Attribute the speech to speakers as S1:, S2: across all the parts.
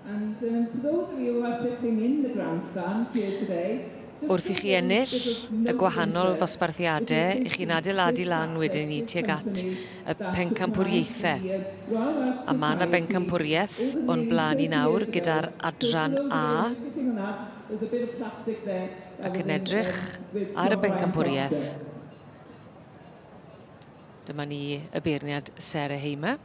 S1: And um, to those of you who are sitting in the grandstand here today,
S2: Wrth i chi ennill y gwahanol ddosbarthiadau, i chi'n adeiladu lan wedyn ni tuag at y pencampwriaethau. A mae yna bencampwriaeth o'n blaen ni nawr gyda'r adran A. Ac yn edrych ar y bencampwriaeth, dyma ni y beirniad Sarah Hamer.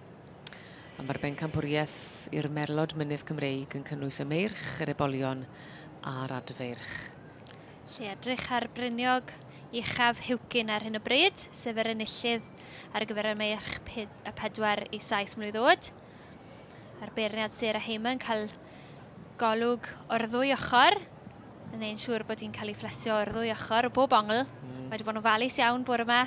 S2: A mae'r bencampwriaeth i'r Merlod Mynydd Cymreig yn cynnwys y meirch, yr ebolion a'r adfeirch.
S3: Lle edrych ar Bryniog uchaf Huwcyn ar hyn o bryd, sef yr enillydd ar gyfer y meirch y 4 i 7 mlwydd oed. A'r beirniad Sarah Hamer yn cael golwg o'r ddwy ochr, yn ein siŵr bod hi'n cael ei phlesio o'r ddwy ochr, o bob ongl. Mae wedi bod yn ofalus iawn bore yma.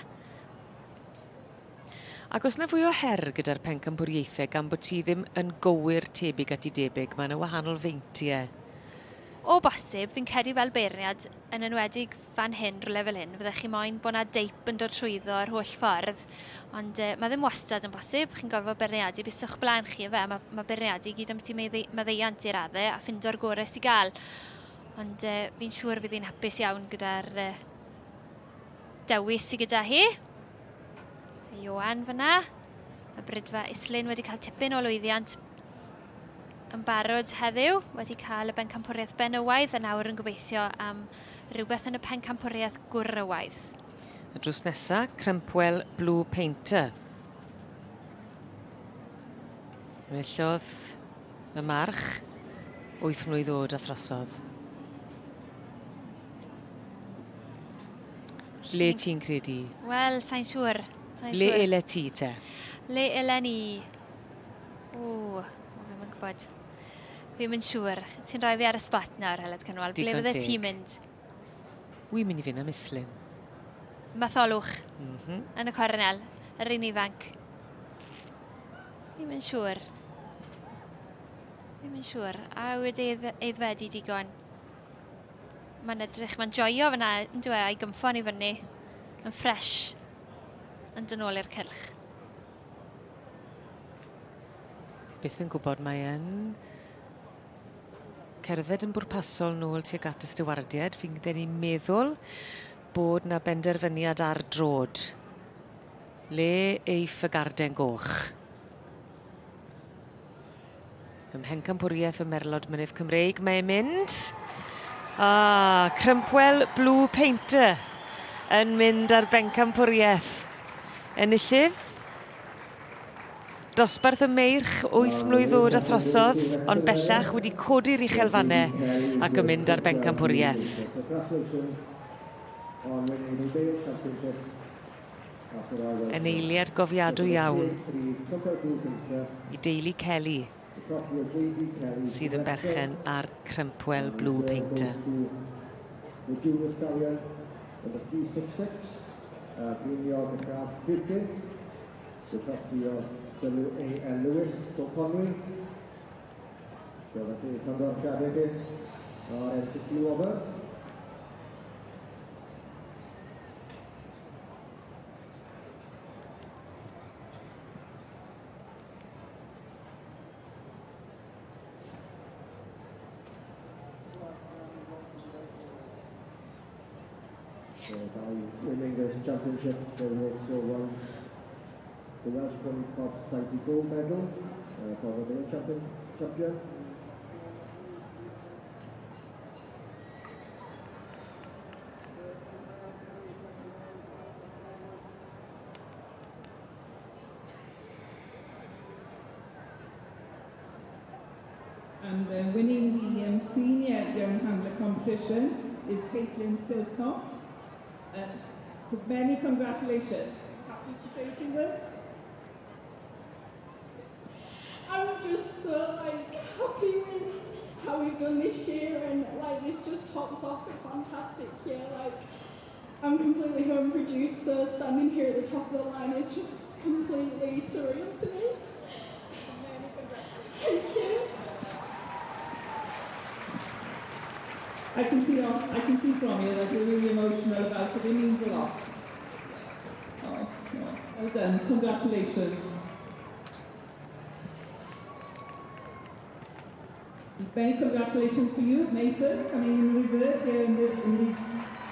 S2: Ac oes 'na fwy o her gyda'r pencampwriaethau gan bod ti ddim yn gywir tebyg at i debyg, mae 'na wahanol feintiau.
S3: O bosib, fi'n credu fel beirniad, yn enwedig fan hyn, rhywle fel hyn, fyddech chi moyn bod 'na deip yn dod trwyddo yr holl ffordd, ond uh, mae ddim wastad yn bosib, chi'n gorfod beirniadu beth sy'ch blaen chi, efe, mae, mae beirniadu i gyd ambiti maddeuant i'r raddau a ffindo'r gorau sy'n gael. Ond uh, fi'n siŵr fydd hi'n hapus iawn gyda'r uh, dewis sydd gyda hi. Ioan fyna. Y Brydfa Islyn wedi cael tipyn o lwyddiant yn barod heddiw, wedi cael y bencampwriaeth benywaidd a nawr yn gobeithio am rhywbeth yn y pencampwriaeth gwrywaidd.
S2: Y drws nesa, Crumpwell Blue Painter. Enillodd y march wyth mlwydd oed a throsodd. Le ti'n credu?
S3: Wel, sa'n siŵr. Sa
S2: Le ele ti te?
S3: Le ele ni? O, fi'm yn gwybod. Fi'm yn siŵr. Ti'n rhoi fi ar y spot nawr, Heledd Cynwal. Ble fydde ti'n mynd?
S2: Wi'n mynd i fynd am Islyn.
S3: Matholwch. Mm -hmm. Yn y cornel. Yr un ifanc. Fi'm yn siŵr. Fi'm yn siŵr. A wedi eiddfedu digon. Mae'n edrych, mae'n joio fyna, yn dweud, a'i gymffon i fyny, yn ffres, yn dod nôl i'r cylch.
S2: Ti byth yn gwybod, mae yn cerdded yn bwrpasol nôl tuag at y stiwardiaid. Fi'n credu meddwl bod 'na benderfyniad ar drod. Le eiff y garden goch? Ym Mhencampwriaeth y Merlod Mynydd Cymreig mae'n mynd. Ah, Crumpwell Blue Painter yn mynd ar bencampwriaeth. Enillydd Dosbarth y meirch wyth mlwydd oed a throsodd, ond bellach wedi codi'r uchelfannau ac yn mynd ar bencampwriaeth. Yn eiliad gofiadwy iawn i deulu Kelly, sydd yn berchen ar Crumpwell Blue Painter.
S4: So by winning this championship, they also won the Welsh Pony Club Society Gold Medal uh, for the male champion. champion.
S1: And uh, winning the um, senior young handler competition is Caitlin Silcock. Uh, so many congratulations. Happy to say a few words?
S5: I'm just so like happy with how we've done this year and like this just tops off a fantastic year. Like I'm completely home produced, so standing here at the top of the line is just completely surreal to me. Thank you.
S1: I can see off, I can see from you that you're really emotional about it. It means a lot. Oh, oh, well done. Congratulations. Many congratulations for you, Mason, coming in reserve here in the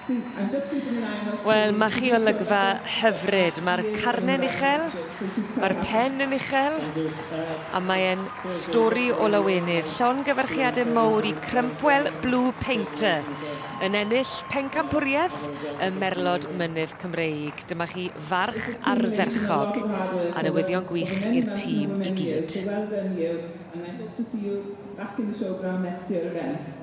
S1: seat. I'm just keeping an eye on
S2: Wel, mae chi olygfa hyfryd. Mae'r carnau'n uchel, mae'r pen yn uchel, a mae'n stori o lawenydd. Llongyfarchiadau mawr i Crumpwell Blue Painter yn ennill pencampwriaeth y Merlod Mynydd Cymreig. Dyma chi farch ardderchog a newyddion gwych i'r tîm i gyd.
S1: So well done you, and I hope to see you back in the showground next year again.